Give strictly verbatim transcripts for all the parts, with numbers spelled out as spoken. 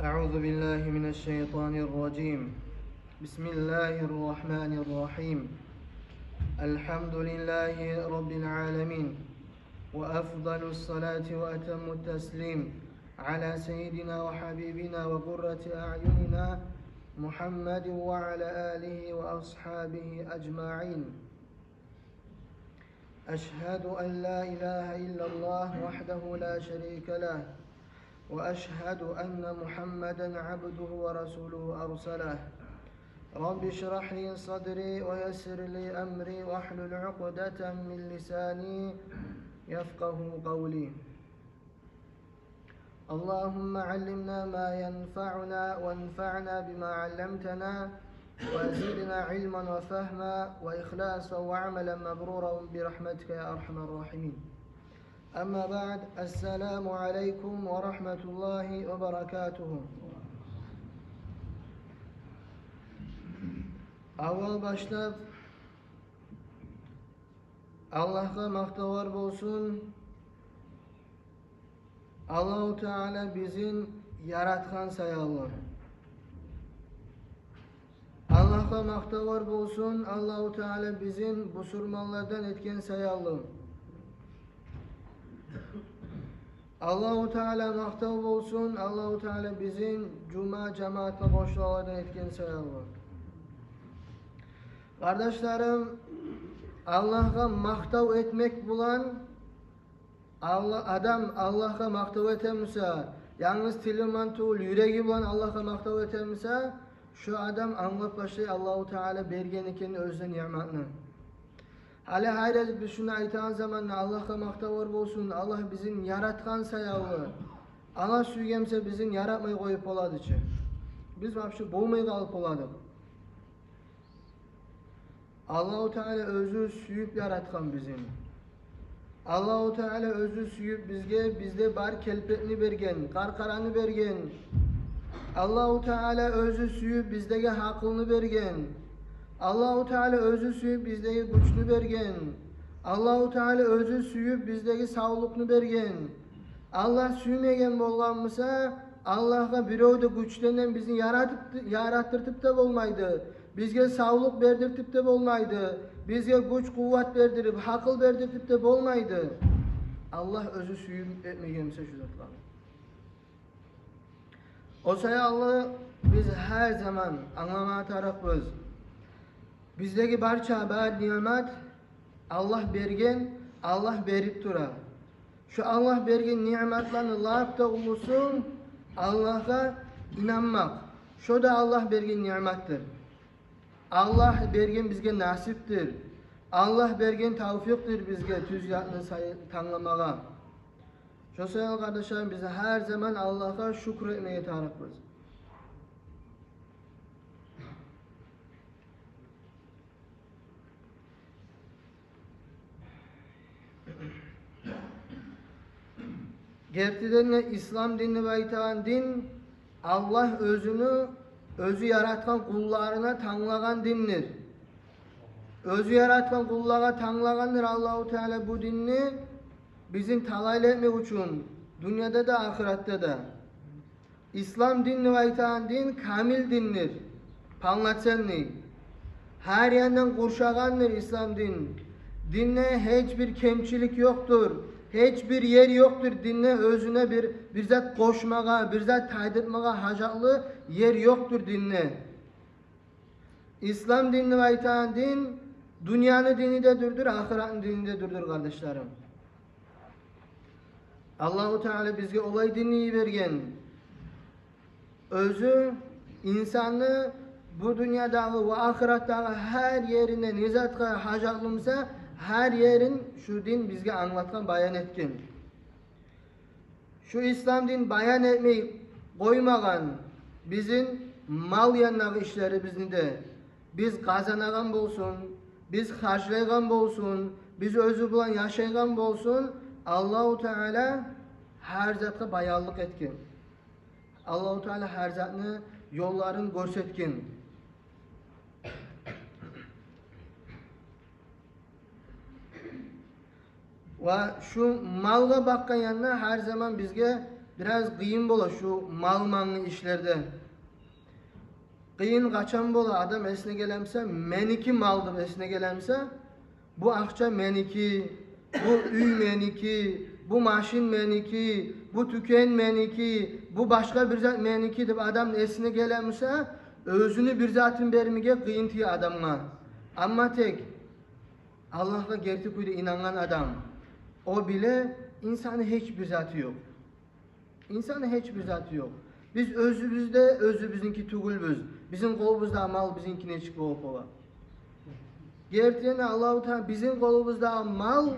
أعوذ بالله من الشيطان الرجيم. بسم الله الرحمن الرحيم. الحمد لله رب العالمين، وأفضل الصلاة وأتم التسليم على سيدنا وحبيبنا وقرة أعيننا محمد وعلى آله وأصحابه أجمعين. أشهد أن لا إله إلا الله وحده لا شريك له، وأشهد أن محمدا عبده ورسوله أرسله. رب اشرح لي صدري ويسر لي أمري واحلل عقدة من لساني يفقه قولي. اللهم علمنا ما ينفعنا وانفعنا بما علمتنا وزدنا علما وفهما وإخلاصا وعملا مبرورا برحمتك يا أرحم الراحمين. أما بعد، السلام عليكم ورحمة الله وبركاته. Аввал башлап Аллагьгъа макътавлар болсун, Аллагьу Таала бизин яратгъан саялы. Аллагьгъа макътавлар болсун, Аллагьу Таала бизин бусурманлардан этген саялы. Аллагьу Таала макътав болсун, Аллагьу Таала бизин жума жамаатына къошулагъанлардан этген саялы. Къардашларым, Аллагьгъа макътав этмек булан, Алла-, адам Аллагьгъа макътав этемиса, янгыз тили булан тюгюл, юреги булан Аллагьгъа макътав этемиса, шо адам англап башлай Аллагьу Таала берген экен оьзюне ниъматны. Гьали гьайрат, биз шуну айтагъан заманда Аллагьгъа макътавлар болсун, Аллагь бизин яратгъан саялы, Аллагь сюйгенмиса бизин яратмай къоюп боладычы. Биз вообще болмай къалып боладыкъ. Аллагьу Таала оьзю сююп яратгъан бизин. Аллагьу Таала оьзю сююп бизге, бизде бар келпетни берген, къаркъараны берген. Аллагьу Таала оьзю сююп биздеги гьакъылны берген. Аллагьу Таала оьзю сююп биздеги гючню берген. Аллагьу Таала оьзю сююп биздеги савлукъну берген. Аллагь сюймеген болгъанмиса, Аллагьгъа бирев де гючден бизин яратып, яратдыртып да болмайды. Бизге савлукъ бердиртип де болмайды. Бизге гюч-къуват бердирип, гьакъыл бердиртип де болмайды. Аллагь оьзю сююп этмегенмиса шу затланы. О саялы биз гьар заман англамагъа тарыкъбыз. Биздеги барча бар ниъмат Аллагь берген, Аллагь берип тура. Шо Аллагь берген ниъматланы лап да уллусу Аллагьгъа инанмакъ. Шо да Аллагь берген ниъматдыр. Аллагь берген бизге насипдир. Аллагь берген тавфикъдир бизге тюз затны сай-, тангламагъа. Шо саялы, къардашларым, биз гьар заман Аллагьгъа шюкюр этмеге тарыкъбыз. Гертиден де, ислам дин деп айтагъан дин Аллагь оьзюню, оьзю яратгъан къулларына танглагъан диндир. Оьзю яратгъан къуллагъа танглагъандыр Аллагьу Таала бу динни бизин талайлы этмек учун, дюньяда да, ахыратда да. Ислам дин деп айтагъан дин камил диндир, полноценный. Гьар яндан къуршагъандыр ислам дин. Динде гьеч бир кемчилик ёкъдур, гьеч бир ер ёкъдур динде оьзюне бир, бир зат къошмагъа, бир зат тайдыртмагъа гьажатлы ер ёкъдур динде. Ислам дин деп айтагъан дин дюньяны дини де дюрдюр, ахыратны дини де дюрдюр, къардашларым. Аллагьу Таала бизге олай динни йиберген. Оьзю инсанны бу дюньядагъы ва ахыратдагъы гьар ерине не затгъа гьажатлымса, гьар ерин шу дин бизге англатгъан, баян этген. Шу ислам дин баян этмей къоймагъан бизин мал янындагъы ишлерибизни де, биз къазанагъан болсун, биз харжлайгъан болсун, биз оьзю булан яшайгъан болсун, Аллагьу Таала гьар затгъа баянлыкъ этген. Аллагьу Таала гьар затны ёлларын гёрсетген. Ва шу малгъа бакъгъан янда гьар заман бизге Бираз къыйын бола шу мал-манлы ишлерде. Къыйын къачан бола, адам эсине гелемсе, меники мал деп эсине гелемсе, бу акъча меники, бу уьй меники, бу машин меники, бу тюкен меники, бу башгъа бир зат меники деп адам эсине гелемсе, оьзюню бир затын бермеге къыйын тие адамгъа. Амма тек Аллагьгъа герти кюйде инангъан адам, о биле, инсанны гьеч бир заты ёкъ. Инсанны гьеч бир заты ёкъ. Биз оьзюбюз де оьзюбюзнюки тюгюлбюз. Бизин къолубузда мал бизинки нечик болуп бола? Гертиден Аллагьу Таала бизин къолубузда мал,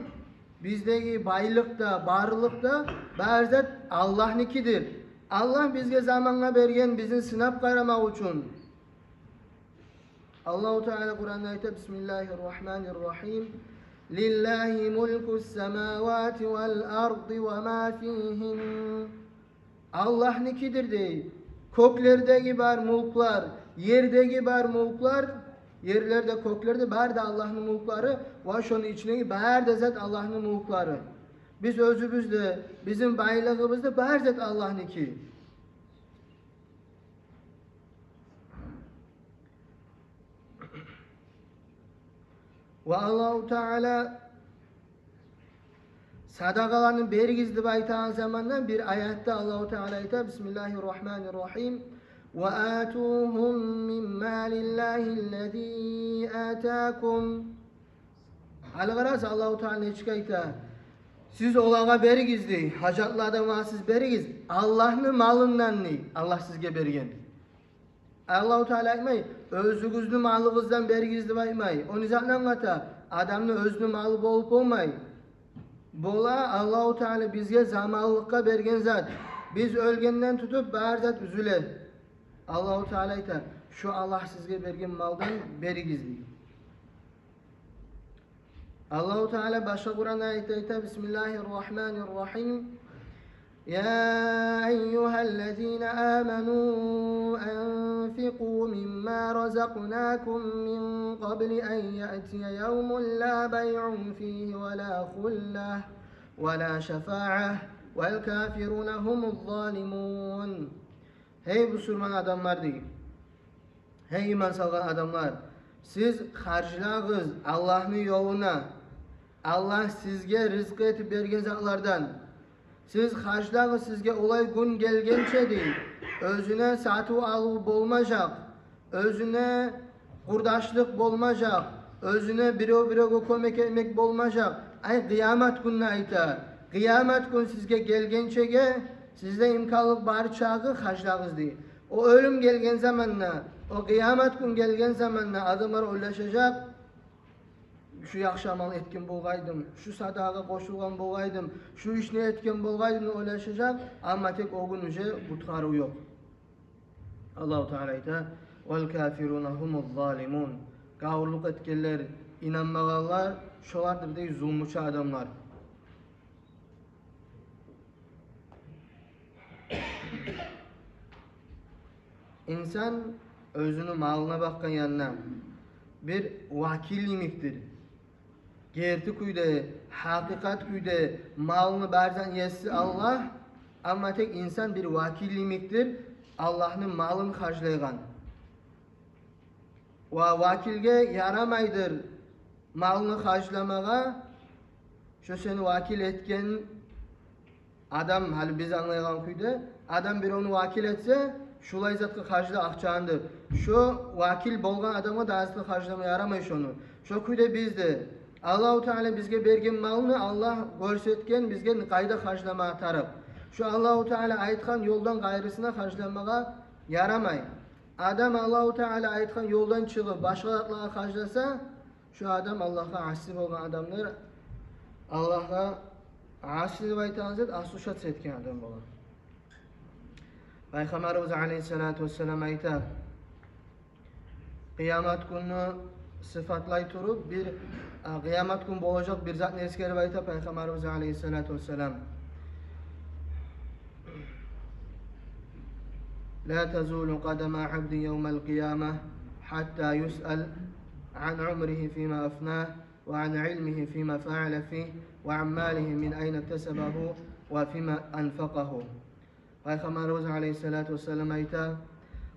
биздеги байлыкъ да, барлыкъ да, бары зат Аллагьныкидир. Аллагь бизге замангъа берген, бизин сынап къарамакъ учун. Аллагьу Таала Къуранда айта: بسم الله الرحمن الرحيم. لله ملك السماوات والأرض وما فيهن. Аллагьныкидир дей кёклердеги бар мюлклер, ердеги бар мюлклер, ерлерде, кёклерде бары да Аллагьны мюлклери ва шону ичиндеги бары да зат Аллагьны мюлклери. Биз оьзюбюз де, бизин байлыгъыбыз да, бары зат Аллагьныки. Ва Аллагьу Таала садагъаланы беригиз деп айтагъан заманда, бир аятда Аллагьу Таала айта: بسم الله الرحمن الرحيم. وآتوهم من مال الله الذي آتاكم. Гьали къарагъыз, Аллагьу Таала нечик айта: сиз олагъа беригиз дей, гьажатлы адамгъа сиз беригиз Аллагьны малындан дей, Аллагь сизге берген. Аллагьу Таала айтмай, оьзюгюзню малыгъыздан беригиз деп айтмай. Ону затны англата, адамны оьзюню малы болуп болмай. Бола Аллагьу Таала бизге заманлыкъгъа берген зат. Биз оьлгенден тутуп бары зат уьзюле. Аллагьу Таала айта: шу Аллагь сизге берген малдан беригиз дей. Аллагьу Таала башгъа Къуранда айта, айта: بسم الله الرحمن الرحيم. يا أيها الذين آمنوا أنفقوا مما رزقناكم من قبل أن يأتي يوم لا بيع فيه ولا خلة ولا شفاعة والكافرون هم الظالمون. Гьей бусурман адамлар, дей. Гьей иман салгъан адамлар, сиз харжлагъыз Аллагьны ёлуна, Аллагь сизге ризкъы этип берген затлардан. Сиз харжлагъыз, сизге олай гюн гелгенче, дей, оьзюне сатыв-алыв болмажакъ, оьзюне къурдашлыкъ болмажакъ, оьзюне бирев-биревге кёмек этмек болмажакъ. Ай, къыямат гюнню айта. Къыямат гюн сизге гелгенчеге, сизде имканлыкъ бар чагъы харжлагъыз, дей. О оьлюм гелген заманда, о къыямат гюн гелген заманда адамлар ойлашажакъ: шу яхшы амал этген болгъайдым, шу садагъагъа къошулгъан болгъайдым, шу ишни этген болгъайдым деп ойлашажакъ, амма тек о гюн уже къутгъарыв ёкъ. Аллагьу Таала айта: والكافرون هم الظالمون. Гавурлукъ этгенлер, инанмагъанлар, шолардыр, дей, зулмучу адамлар. Инсан оьзюню малына бакъгъан янда бир вакил йимикдир. Герти кюйде, гьакъыкъат кюйде малны бар зат еси Аллагь, амма тек инсан бир вакил йимикдир, Аллагьны малын харжлайгъан. Ва вакилге ярамайдыр малны харжламагъа, шо сени вакил этген адам, гьали биз англайгъан кюйде, адам биревню вакил этсе, шулай затгъа харжла акъчангны деп, шо вакил болгъан адамгъа дагъы затгъа харжлама ярамай шону. Шо кюйде биз де, Аллагьу Таала бизге берген малны Аллагь гёрсетген бизге къайда харжламагъа тарыкъ. Шо Аллагьу Таала айтгъан ёлдан къайрысына харжламагъа ярамай. Адам Аллагьу Таала айтгъан ёлдан чыгъып, башгъа затлагъа харжласа, шо адам Аллагьгъа аси болгъан адамдыр. Аллагьгъа аси деп айтагъан зат ослушаться этген адам бола. Пайхаммарыбыз алейгьиссалату вассалам айта, къыямат гюнню сыфатлай туруп, бир, а, къыямат гюн болажакъ бир затны эсгерип айта Пайхаммарыбыз алейгьиссалату вассалам: لا تزول قدما عبد يوم القيامة حتى يسأل عن عمره فيما أفناه وعن علمه فيما فعل فيه وعن ماله من أين اكتسبه وفيما أنفقه. Пайхаммарыбыз алейгьиссалату вассалам айта: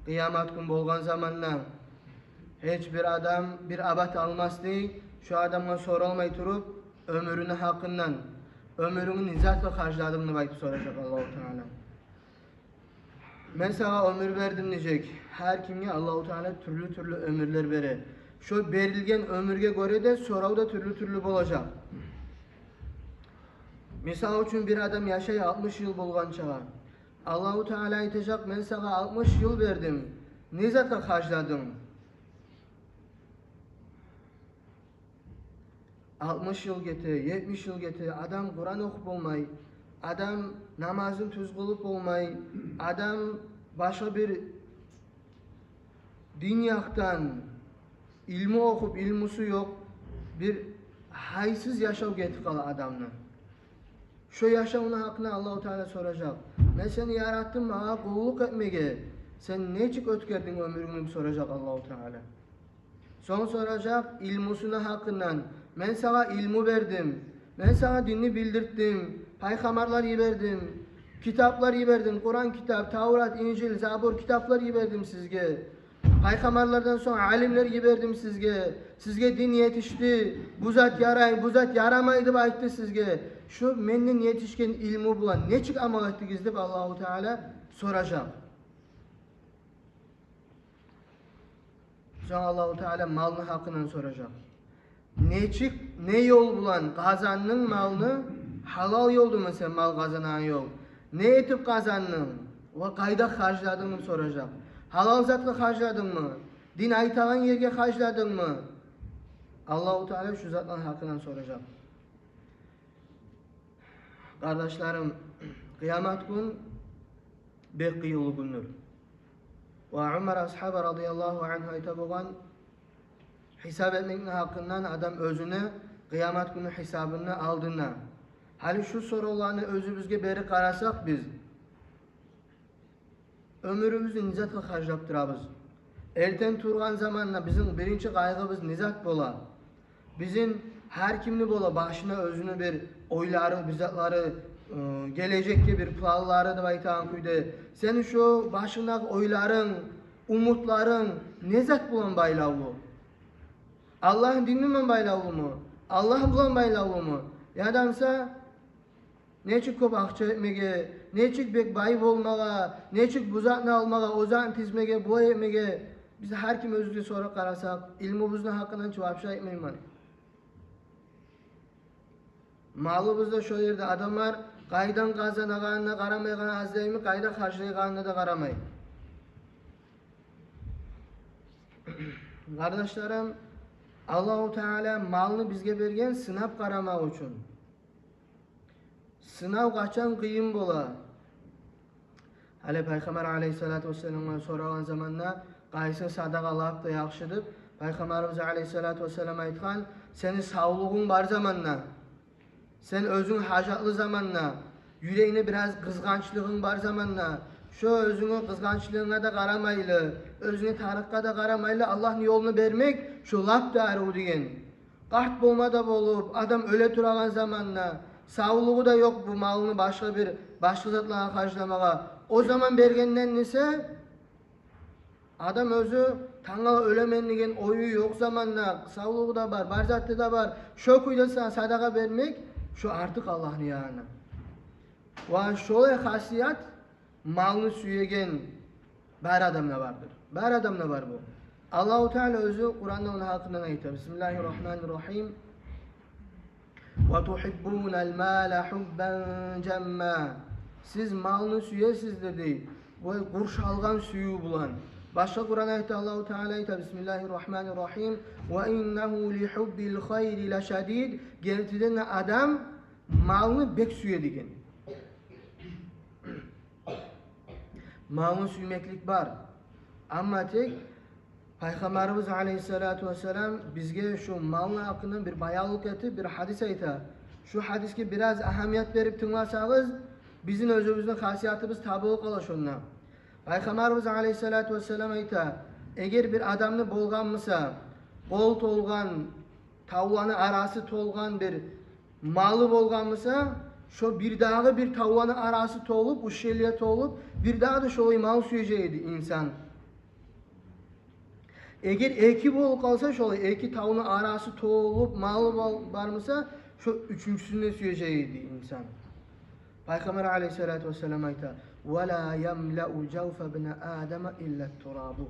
«Къыямат гюн болгъан заманда гьеч бир адам бир абат алмас, – дей, – шо адамгъа соралмай туруп оьмюрюню гьакъындан, оьмюрюнгню не затгъа харжладынг деп айтып соражакъ Аллагьу Таала. Мен сагъа оьмюр бердим, – дежек. – Гьар кимге Аллагьу Таала тюрлю-тюрлю оьмюрлер бере. Шо берилген оьмюрге гёре де сорав да тюрлю-тюрлю болажакъ. Мисал учун, бир адам яшай алтмыш йыл болгъанчагъа. Аллагьу Таала айтажакъ: "Мен сагъа алтмыш йыл бердим. Не затгъа харжладынг?" Алтмыш йыл гете, етмиш йыл гете, адам Къуран охуп болмай, адам намазын тюз къылып болмай, адам башгъа бир дин якъдан илму охуп, илмусу ёкъ, бир гьайсыз яшав гетип къала адамны. Шо яшавну гьакъына Аллагьу Таала соражакъ. Мен сени яратдым магъа къуллукъ этмеге. Сен нечик оьтгердинг оьмюрюнгню?" – деп соражакъ Аллагьу Таала. Сонг соражакъ илмусуну гьакъындан. Мен сагъа илму бердим. Мен сагъа динни билдиртдим. Пайхаммарлар йибердим. Китаплар йибердим. Къуран китап, Таврат, Инжил, Забур китаплар йибердим сизге. Пайхаммарлардан сонг алимлер йибердим сизге. Сизге дин етишди. Бу зат ярай, бу зат ярамай деп айтды сизге. Шу менден етишген илму булан нечик амал этдигиз деп Аллагьу Таала соражакъ. Сонг Аллагьу Таала малны гьакъындан соражакъ. Нечик, не ёл булан къазандынг малны? Гьалал ёлдуму сен мал къазанагъан ёл? Не этип къазандынг ва къайда харжладынг деп соражакъ. Гьалал затгъа харжладынгмы? Дин айтагъан ерге харжладынгмы? Аллагьу Таала шу затланы гьакъындан соражакъ. Къардашларым, къыямат гюн бек къыйынлы гюндюр. Ва Умар асгьаба радияллагьу ангьу айта болгъан: "Гьисап этмекни гьакъындан адам оьзюне къыямат гюню гьисабыны алдында". Гьали шу соравланы оьзюбюзге берип къарасакъ биз, оьмюрюбюзню не затгъа харжлап турабыз? Эртен тургъан заманда бизин биринчи къайгъыбыз не зат бола? Бизин гьар кимни бола башына оьзюню бир ойлары, бир затлары, э, гележекге бир планлары деп айтагъан кюйде. Сени шо башынгдагъы ойларынг, умутларынг не зат булан байлавлу? Аллагьны дини булан байлавлуму? Аллагь булан байлавлуму? Яда буса нечик кёп акъча этмеге, нечик бек бай болмагъа, нечик бу затны алмагъа, о затны тизмеге, булай этмеге? Биз гьар ким оьзюбюзге сорап къарасакъ, илмубузну гьакъындан чы вообще айтмайман. Малыбыз да шо ерде, адамлар къайдан къазанагъанына къарамайгъан, аздайымы къайда харжлайгъанына да къарамай. Къардашларым, Аллагьу Таала малны бизге берген сынап къарамакъ учун. Сынав къачан къыйын бола? Гьали Пайхаммар алейгьиссалату вассаламгъа сорагъан заманда, къайсы садагъа лап да яхшы деп, Пайхаммарыбыз алейгьиссалату вассалам айтгъан: сени савлугъунг бар заманда, сен оьзюнг гьажатлы заманда, юрегингде бираз къызгъанчлыгъынг бар заманда, шо оьзюнгню къызгъанчлыгъынга да къарамайлы, оьзюнге тарыкъгъа да къарамайлы, Аллагьны ёлуна бермек шо лап да арив деген. Къарт болма да болуп, адам оьле турагъан заманда, савлугъу да ёкъ бу малны башгъа бир, башгъа затлагъа харжламагъа. О заман бергенден эсе, адам оьзю тангала оьлемен деген ою ёкъ заманда, савлугъу да бар, бар заты да бар, шо кюйде са-, садагъа бермек, шо артыкъ Аллагьны янына. Ва шолай хасият малны сюеген бар адамда бардыр. Бар адамда бар бу. Аллагьу Таала оьзю Къуранда ону гьакъындан айта. Бисмиллагьи ррагьмани ррагьим. "Ва тугьиббунал мала гьуббан жамма". Сиз малны сюесиз, деди, бу къуршалгъан сююв булан. Башгъа Къуран аятда Аллагьу Таала айта, бисмиллагьи ррагьмани ррагьим, "Ва иннагьу ли гьуббил хайри ла шадид". Гертиден де адам малны бек сюе деген. Малны сюймеклик бар. Амма тек Пайхаммарыбыз алейгьиссалату вассалам бизге шу малны гьакъындан бир баянлыкъ этип, бир гьадис айта. Шу гьадисге бираз агьамият берип тынгласагъыз, бизин оьзюбюзню хасиятыбыз табылып къала шонда. Пайхаммарыбыз алейгьиссалату вассалам айта: эгер бир адамны болгъан буса къол толгъан, тавланы арасы толгъан бир малы болгъан буса, Шо бирдагъы бир тавланы арасы толуп, ущелье толуп, бирдагъы да шолай мал сюежек эди инсан. Эгер эки болуп къалса, шолай эки тавну арасы толуп, малы бол-, бармыса, шо уьчюнчюсюн де сюежек эди инсан. Пайхаммар алейгьиссалату вассалам айта: «Ва ла ямлау жавфа бни Адама илла турабу».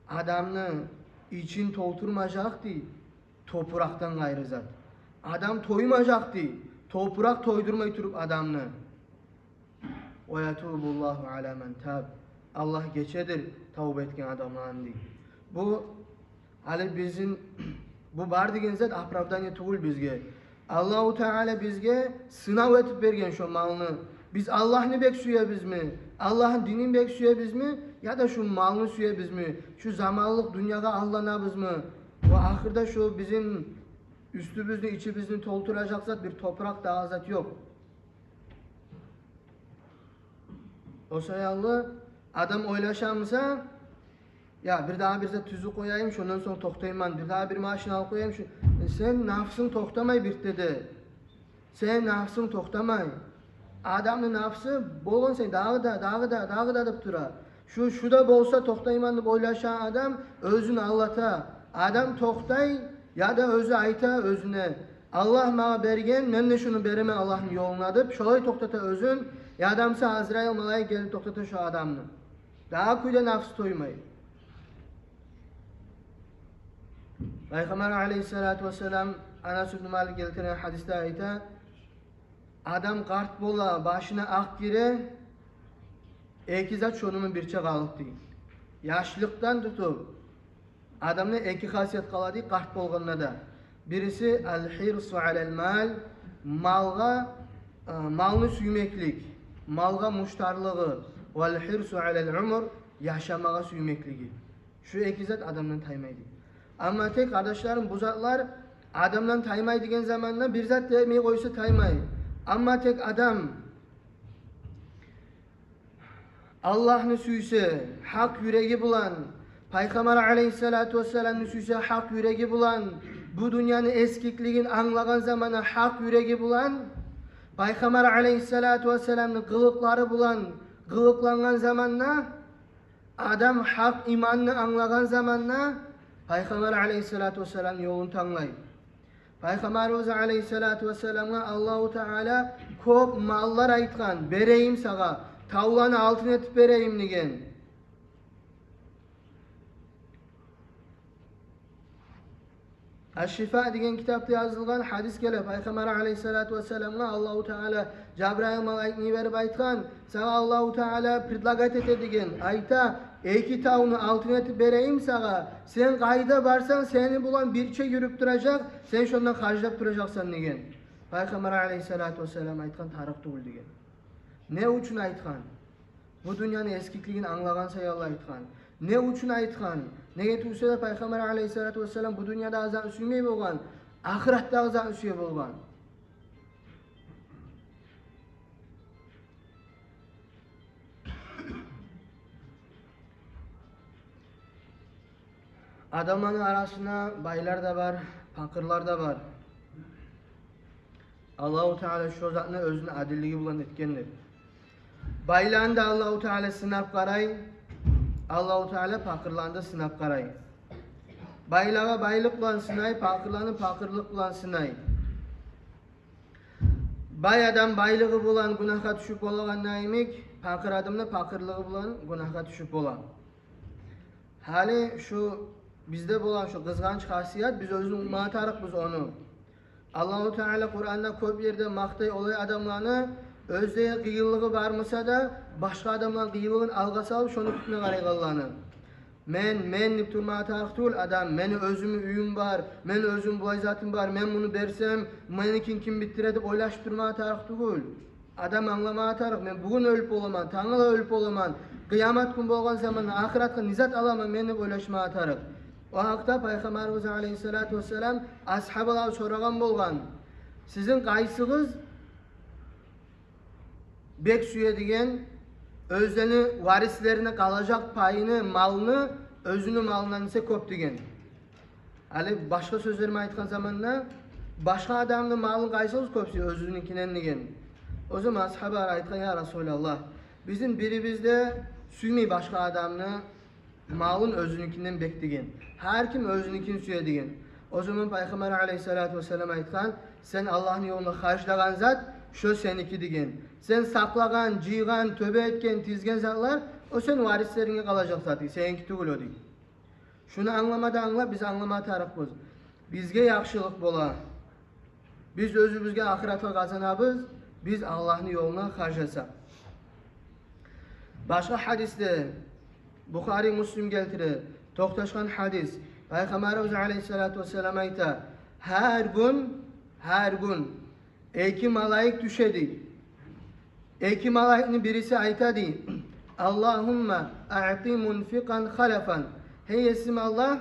Адамны ичин толтурмажакъ, дей, топуракъдан къайры зат. Адам тоймажакъ, дей, топуракъ тойдурмай туруп адамны. «Ва ятубуллагьу ала ман таб». Аллагь гечедир тавба этген адамланы, дей. Бу гьали бизин, бу бар деген зат оправдание тюгюл бизге. Аллагьу Таала бизге сынав этип берген шо малны. Биз Аллагьны бек сюебизми? Аллагьны динин бек сюебизми? Яда шу малны сюебизми? Шу заманлыкъ дюньягъа алданабызмы? Ва ахырда шу бизин уьстюбюзню, ичибизни толтуражакъ зат бир топуракъ, дагъы зат ёкъ. О саялы адам ойлашамыса, я, бирдагъы бир зат тюзюп къояйым, шондан сонг токътайман, бирдагъы бир машин алып къояйым, шу... Сен нафсынг токътамай бир ерде де. Сен нафсынг токътамай. Адамны нафсы болгъан сайын дагъы да, дагъы да, дагъы да деп тура. Шу, шу да болса токътайман деп ойлашагъан адам оьзюн алдата. Адам токътай, яда оьзю айта оьзюне: «Аллагь магъа берген, мен де шуну беремен Аллагьны ёлуна», — деп, шолай токътата оьзюн. Ядамса Азрайыл малайик гелип токътата шо адамны. Дагъы кюйде нафсы тоймай. Пайхаммар алейгьиссалату вассалам Анас ибн Малик гелтирген гьадисде айта: адам къарт бола, башына акъ гире, эки зат шону ман бирче къалып, дей. Яшлыкъдан тутуп адамда эки хасият къала, дей, къарт болгъанда да. Бириси: аль-хирсу аляль-маль, малгъа, э, малны сюймеклик, малгъа муштарлыгъы, валь-хирсу аляль-умр, яшамагъа сюймеклиги. Шу эки зат адамдан таймай, дей. Амма тек, къардашларым, бу затлар адамдан таймай деген заманда бир зат да этмей къойса таймай. Амма тек адам Аллагьны сюйсе гьакъ юреги булан, Пайхаммар алейгьиссалату вассаламны сюйсе гьакъ юреги булан, бу дюньяны эсгиклигин англагъан заманда гьакъ юреги булан, Пайхаммар алейгьиссалату вассаламны къылыкълары булан къылыкълангъан заманда, адам гьакъ иманны англагъан заманда Пайхаммар алейгьиссалату вассаламны ёлун танглай. Пайхаммарыбыз алейгьиссалату вассаламгъа Аллагьу Таала кёп маллар айтгъан: «Берейим сагъа, тавланы алтын этип берейим», — деген. Аш-Шифа деген китапда язылгъан гьадис геле, Пайхаммар алейгьиссалату вассаламгъа Аллагьу Таала Жабрайыл малайикни йиберип айтгъан: «Сагъа Аллагьу Таала предлагать эте, — деген, — айта: эки тавну алтын этип берейим сагъа, сен къайда барсанг, сени булан бирче юрюп туражакъ, сен шондан харжлап туражакъсан», — деген. Пайхаммар алейгьиссалату вассалам айтгъан: «Тарыкъ тюгюл», — деген. Не учун айтгъан? Бу дюньяны эсгиклигин англагъан саялы айтгъан. Не учун айтгъан? Неге тюгюл де Пайхаммар алейгьиссалату вассалам бу дюньядагъы затны сюймей болгъан, ахыратдагъы затны сюе болгъан. Адамланы арасында байлар да бар, пакъырлар да бар. Аллагьу Таала шо затны оьзюню адиллиги булан этгендир. Байланы да Аллагьу Таала сынап къарай, Аллагьу Таала пакъырланы да сынап къарай. Байлагъа байлыкъ булан сынай, пакъырланы пакъырлыкъ булан сынай. Бай адам байлыгъы булан гюнагьгъа тюшюп болагъанда йимик, пакъыр адам да пакъырлыгъы булан гюнагьгъа тюшюп бола. Гьали шу бизде болгъан шу къызгъанч хасият, биз оьзюн унутмагъа тарыкъбыз ону. Аллагьу Таала Къуранда кёп ерде макътай олай адамланы, оьзлеге къыйынлыгъы бармыса да, башгъа адамланы къыйынлыгъын алгъа салып, шону кютме къарайгъанланы. Мен, мен деп турмагъа тарыкъ тюгюл адам, мени оьзюмню уьюм бар, мени оьзюмню булай затым бар, мен муну берсем, мени ким, ким битдире деп ойлашып турмагъа тарыкъ тюгюл. Адам англамагъа тарыкъ: мен бугюн оьлюп боламан, тангала оьлюп боламан, къыямат гюн болгъан заманда ахыратгъа не зат аламан мен деп ойлашмагъа тарыкъ. О гьакъда Пайхаммарыбыз алейгьиссалату вассалам асгьабалагъа сорагъан болгъан: «Сизин къайсыгъыз бек сюе, — деген, — оьзлени варислерине къалажакъ пайыны, малны оьзюню малындан эсе кёп?» — деген. Гьали башгъа сёзлер мен айтгъан заманда, башгъа адамны малын къайсыгъыз кёп сюе оьзюнюкинден деген. О заман асгьабалар айтгъан: «Я Расулаллагь, бизин бирибиз де сюймей башгъа адамны малын оьзюнюкинден бек», — деген. Гьар ким оьзюнюкин сюе деген. О заман Пайхаммар алейгьиссалату вассалам айтгъан: «Сен Аллагьны ёлуна харжлагъан зат, шо сеники», — деген. «Сен сакълагъан, жыйгъан, тёбе этген, тизген затлар, о сен варислеринге къалажакъ зат, сеники тюгюл о», — дей. Шуну англама да англап, биз англама тарыкъбыз. Бизге яхшылыкъ бола, биз оьзюбюзге ахыратгъа къазанабыз, биз Аллагьны ёлуна харжласакъ. Башгъа гьадисде, Бухари, Муслим гелтире, токъташгъан гьадис, Пайхаммарыбыз алейгьиссалату вассалам айта: «Гьар гюн, гьар гюн эки малайик тюше, — дей. — Эки малайикни бириси айта, — дей, — Аллагьумма аъти мунфикъан халафан». Гьей Есим Аллагь,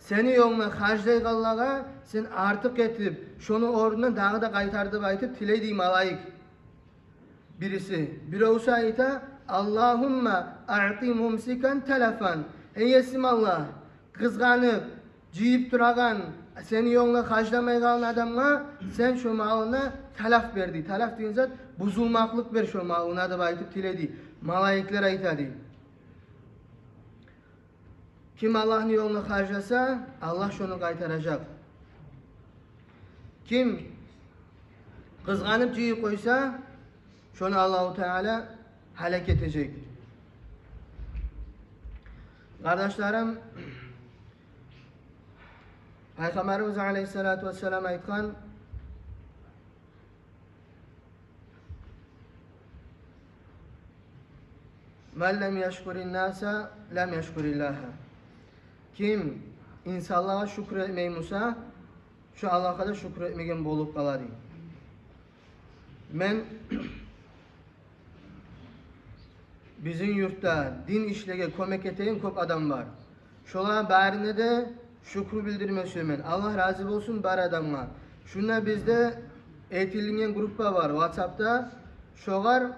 сени ёлуна харжлайгъанлагъа сен артыкъ этип, шону орнуна дагъы да къайтар деп айтып тилей, дей, малайик бириси. Биревсю айта: «Аллагьумма аъти мумсикан талафан». Гьей Есим Аллагь, къызгъанып, жыйып турагъан, сени ёлуна харжламайгъан адамгъа сен шо малына талаф бер, дей. Талаф деген зат — бузулмакълыкъ бер шо малына деп айтып тилей, дей. Малайиклер айта, дей. Ким Аллагьны ёлуна харжласа, Аллагь шону къайтаражакъ. Ким къызгъанып жыйып къойса, шону Аллагьу Таала гьалек этежек. Къардашларым, Пайхаммарыбыз алейгьиссалату вассалам айтгъан: «Ман лам яшкурин наса, лам яшкуриллагьа». Ким инсанлагъа шюкюр этмей буса, шо Аллагьгъа да шюкюр этмеген болуп къала, дей. Мен бизин юртда дин ишлеге кёмек этеген кёп адам бар. Шолагъа барына да шюкюр билдирме сюемен. Аллагь рази болсун бар адамгъа. Шунда бизде этилинген группа бар WhatsApp-та. Шогъар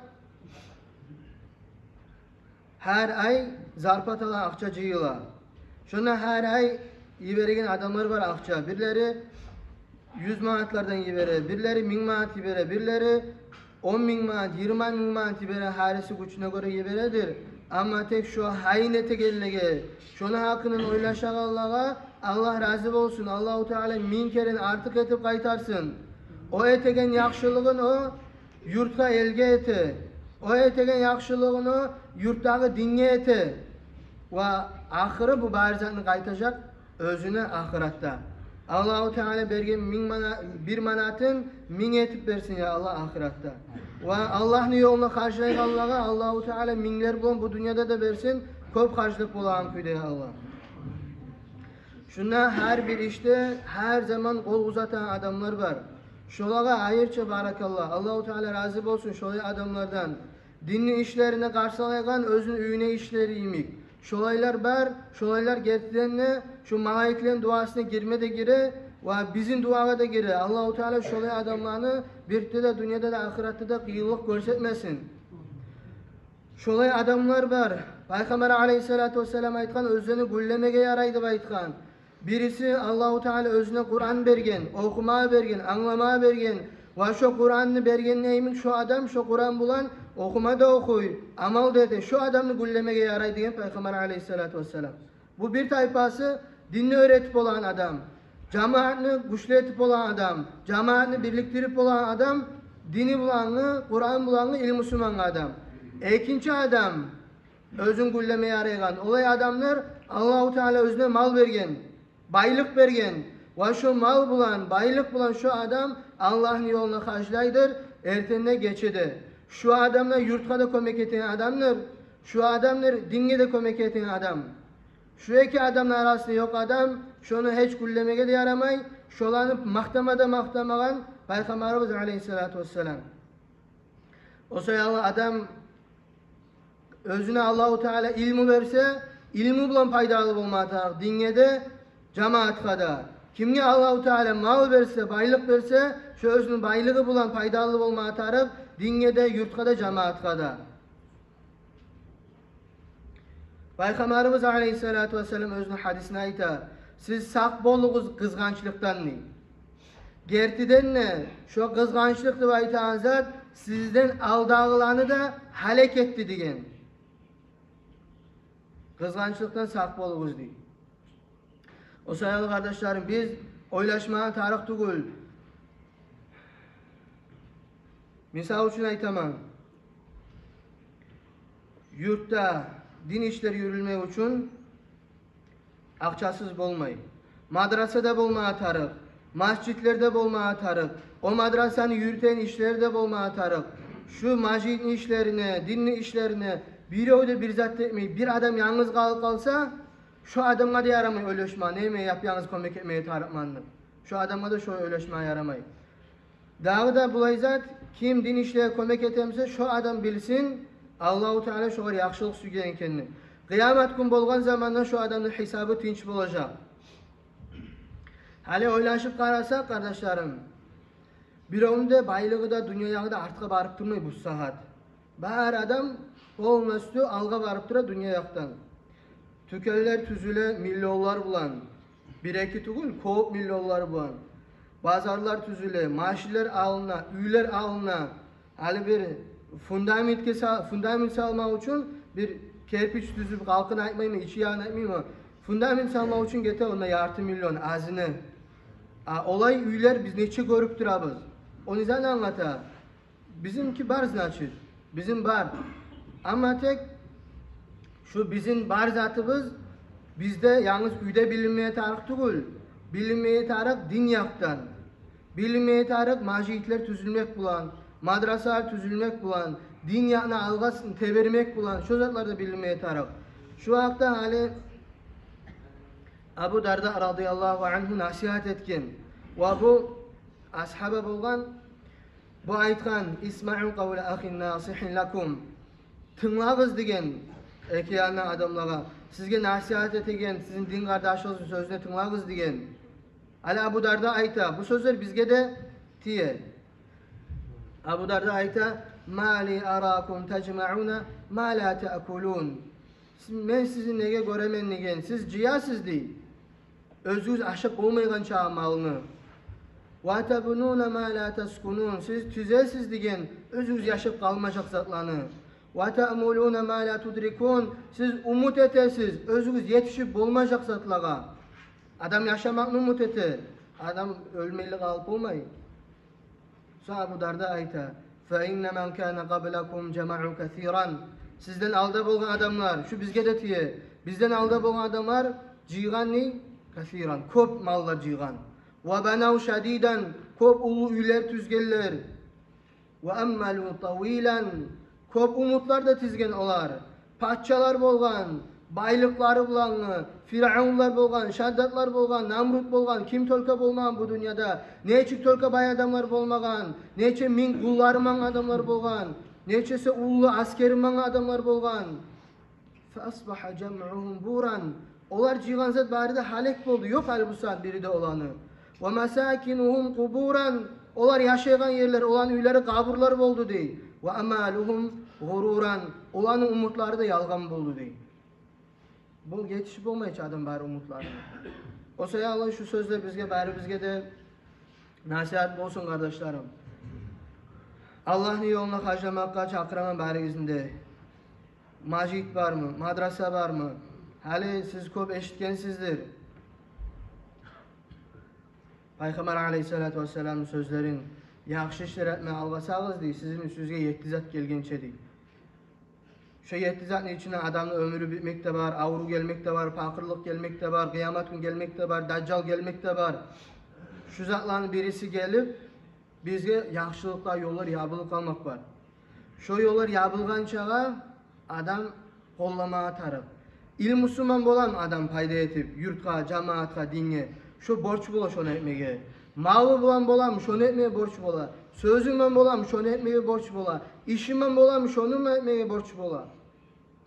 гьар ай зарплатадан акъча жыйыла. Шонда гьар ай йибереген адамлар бар акъча. Бирлери юз манатлардан йибере, бирлери минг манат йибере, бирлери он минг манат, йигирма минг манат йибере, гьариси гючюне гёре йибередир. Амма тек шо гьайын этегенлеге, шону гьакъындан ойлашагъанлагъа Аллагь рази болсун, Аллагьу Таала минг керен артыкъ этип къайтарсын. О этеген яхшылыгъын о юртгъа, элге эте. О этеген яхшылыгъын о юртдагъы динге эте. Ва ахыры бу бары затны къайтажакъ оьзюне ахыратда. Аллагьу Таала берген минг мана-, бир манатын минг этип берсин, я Аллагь, ахыратда. Ва Аллагьны ёлуна харжлайгъанлагъа Аллагьу Таала минглер булан бу дюньяда да берсин, кёп харжлап болагъан кюйде, я Аллагь. Шунда гьар бир ишде гьар заман къол узатагъан адамлар бар. Шолагъа айрыча баракалла. Аллагьу Таала рази болсун шолай адамлардан. Динни ишлерине къарсалайгъан оьзюню уьюне ишлери йимик. Шолайлар бар, шолайлар гертиден де шу малайиклени дуасына гирме де гире ва бизин дуагъа да гире. Аллагьу Таала шолай адамланы бирде де, дюньяда да, ахыратда да къыйынлыкъ гёрсетмесин. Шолай адамлар бар. Пайхаммар алейгьиссалату вассалам айтгъан, оьзлени гюнлемеге ярай деп айтгъан. Бириси Аллагьу Таала оьзюне Къуран берген, охума берген, англама берген. Ва шо Къуранны берген йимик шо адам шо Къуран булан охума да охуй, амал да эте. Шо адамны гюнлемеге ярай деген Пайхаммар алейгьиссалату вассалам. Бу бир тайпасы — динни уьйретип болагъан адам, жамаатны гючлю этип болагъан адам, жамаатны бирликдирип болагъан адам, дини булангъы, Къуран булангъы илмусу мангъы адам. Экинчи адам, оьзюн гюнлеме ярайгъан, олай адамлар — Аллагьу Таала оьзюне мал берген, байлыкъ берген. Ва шо мал булан, байлыкъ булан шо адам Аллагьны ёлуна харжлайдыр эртен де, гече де. Шо адамлар юртгъа да кёмек этеген адамлар. Шо адамлар динге де кёмек этеген адам. Шо эки адамны арасында ёкъ адам, шону гьеч гюнлемеге де ярамай, шоланы макътама да макътамагъан Пайхаммарыбыз алейгьиссалату вассалам. О саялы адам оьзюне Аллагьу Таала илму берсе, илму булан пайдалы болма тарыкъ динге де, жамаатгъа да. Кимге Аллагьу Таала мал берсе, байлыкъ берсе, шо оьзюню байлыгъы булан пайдалы болма тарыкъ динге де, юртгъа да, жамаатгъа да. Пайхаммарыбыз алейгьиссалату вассалам оьзюню гьадисинде айта: «Сиз сакъ болугъуз къызгъанчлыкъдан», — дей. Гертиден де, шо къызгъанчлыкъ деп айтагъан зат сизден алдагъыланы да гьалек этди деген. Къызгъанчлыкъдан сакъ болугъуз дей. О саялы, къардашларым, биз ойлашмагъа тарыкъ тюгюл. Мисал учун айтаман, юртда дин ишлер юрюлмек учун акъчасыз болмай. Мадраса да болмагъа тарыкъ, межитлер де болмагъа тарыкъ, о мадрасаны юрютеген ишлер де болмагъа тарыкъ. Шу межитни ишлерине, динни ишлерине бирев де бир зат этмей, бир адам янгыз къалып къалса, шо адамгъа да ярамай ойлашма, неме яп-янгыз кёмек этмеге тарыкъман деп. Шо адамгъа да шо ойлашма ярамай. Дагъы да булай зат, ким дин ишлеге кёмек этемсе, шо адам билсин, Аллагьу Таала шогъар яхшылыкъ сюйген экенни. Къыямат гюн болгъан заманда шо адамны гьисабы тынч болажакъ. Гьали ойлашып къарасакъ, къардашларым, биревню де байлыгъы да, дюнья ягъы да артгъа барып турмай бу сагьат. Бар адам полностью алгъа барып тура дюнья якъдан. Тюкенлер тюзюле миллионлар булан. Бир-эки тюгюл, кёп миллионлар булан. Базарлар тюзюле, машинлер алына, уьйлер алына. Гьали бир фундаментге са-, фундамент салмакъ учун бир керпич тюзюп, къалкъын айтмайман, ичи ягъын айтмайман. Фундамент салмакъ учун гете онда ярты миллион азыны. А олай уьйлер биз нече гёрюп турабыз. Ону не англата? Бизимки бар, значит, бизин бар. Амма тек шу бизин бар затыбыз бизде янгыз уьйде билинмеге тарыкъ тюгюл, билинмеге тарыкъ дин якъдан. Билинмеге тарыкъ межитлер тюзюлмек булан, мадрасалар тюзюлмек булан, дин якъны алгъа тебермек булан, шо затлар да билинмеге тарыкъ. Шу гьакъда гьали Абу Дарда радияллагьу ангьу насигьат этген. Ва бу асгьаба болгъан, бу айтгъан: «Исмаъу къавла ахин насигьин лакум». Тынглагъыз деген эки янына адамлагъа. Сизге насигьат этеген сизин дин къардашыгъызны сёзюне тынглагъыз деген. Гьали Абу Дарда айта, бу сёзлер бизге де тие. Абу Дарда айта: «Ма ли аракум тажмауна ма ла таакулун». Сиз, мен сизин неге гёремен деген, сиз жыясыз дей. Оьзюгюз ашап болмайгъан чакъы малны. «Ва табнуна ма ла таскунун», сиз тизесиз деген, оьзюгюз яшап къалмажакъ затланы. «Ва таъмулуна ма ла тудрикун», сиз умут этесиз, оьзюгюз етишип болмажакъ затлагъа. Адам яшамакъны умут эте, адам оьлмейли къалып болмай. Сонг Абу Дарда айта: «Фа инна ман кана къаблакум жамау касиран». Сизден алда болгъан адамлар, шу бизге де тие, бизден алда болгъан адамлар жыйгъан не? Касиран, кёп маллар жыйгъан. «Ва банав шадидан», кёп уллу уьйлер тюзгенлер. «Ва аммалу тавилан», кёп умутлар да тизген олар. Пачалар болгъан, байлыкълары булангъы, Фиръавнлар болгъан, Шаддадлар болгъан, Намруд болгъан, ким только болмагъан бу дюньяда. Нечик только бай адамлар болмагъан, нече минг къуллары ман адамлар болгъан, нечесе уллу аскери ман адамлар болгъан. «Фа асбагьа жамъугьум буран». Олар жыйгъан зат бары да гьалек болду. Ёкъ гьали бу сагьат бири де оланы. «Ва масакинугьум къубуран». Олар яшайгъан ерлер, оланы уьйлери къабурлар болду дей. «Ва амалугьум гъуруран». Оланы умутлары да ялгъан болду дей. Бу етишип болмай чы адам бары умутларына. О саялы шу сёзлер бизге, барыбызгъа да насигьат болсун, къардашларым. Аллагьны ёлуна харжламакъгъа чакъыраман барыгъызны да. Межит бармы, мадраса бармы? Гьали сиз кёп эшитгенсиздир. Пайхаммар алайгьиссалату вассаламны сёзлерин: «Яхшы ишлер этме алгъасагъыз, – дей, – сизин уьстюгюзге етти зат гелгенче», – дей. Шо етти затны ичинде адамны оьмюрю битмек де бар, аврув гелмек де бар, пакъырлыкъ гелмек де бар, къыямат гюн гелмек де бар, дажжал гелмек де бар. Шу затланы бириси гелип, бизге яхшылыкъгъа ёллар ябылып къалмакъ бар. Шо ёллар ябылгъанчагъа адам къолламагъа тарыкъ. Илмусу ман боламы адам пайда этип юртгъа, жамаатгъа, динге? Шо борч бола шону этмеге. Малы булан боламы, шону этмеге борч бола. Сёзю ман боламы, шону этмеге борч бола. Иши ман боламы, шону этмеге борч бола.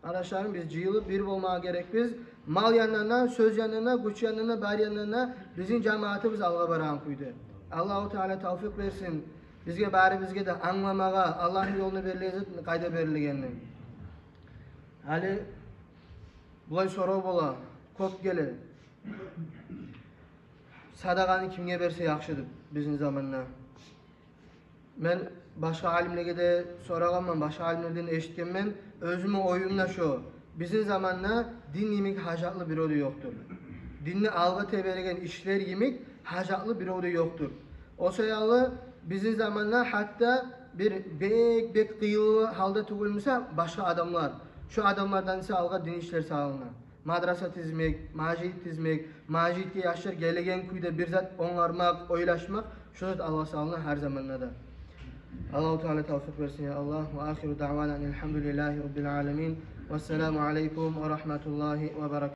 Къардашларым, биз жыйылып бир болмагъа герекбиз. Мал янындан да, сёз янындан да, гюч янындан да, бар янындан да бизин жамаатыбыз алгъа барагъан кюйде. Аллагьу Таала тавфикъ берсин бизге, барыбызгъа да англамагъа Аллагьны ёлуна берилеген зат къайда берилгенин. Гьали булай сорав бола, кёп геле. Садагъаны кимге берсе яхшы деп. бизин заманда. Мен башгъа алимлеге де сорагъанман, башгъа алимлерден эшитгенмен. Оьзюмню оюм да шо. Бизин заманда дин йимик гьажатлы бирев де ёкъдур. Динни алгъа тебереген ишлер йимик гьажатлы бирев де ёкъдур. О саялы бизин заманда гьатта бир бек-бек къыйынлы гьалда тюгюл буса башгъа адамлар, шо адамлардан эсе алгъа дин ишлер салына. Мадраса тизмек, межит тизмек, межитге яшлар гелеген кюйде бир зат онгармакъ, ойлашмакъ, шо зат алгъа салына гьар заманда да. Аллагьу Таала тавфикъ берсин, я Аллагь. Ва ахиру даъвана анил гьамдулиллагьи раббил аламин. Вассаламу алайкум ва рагьматуллагьи ва баракатугь.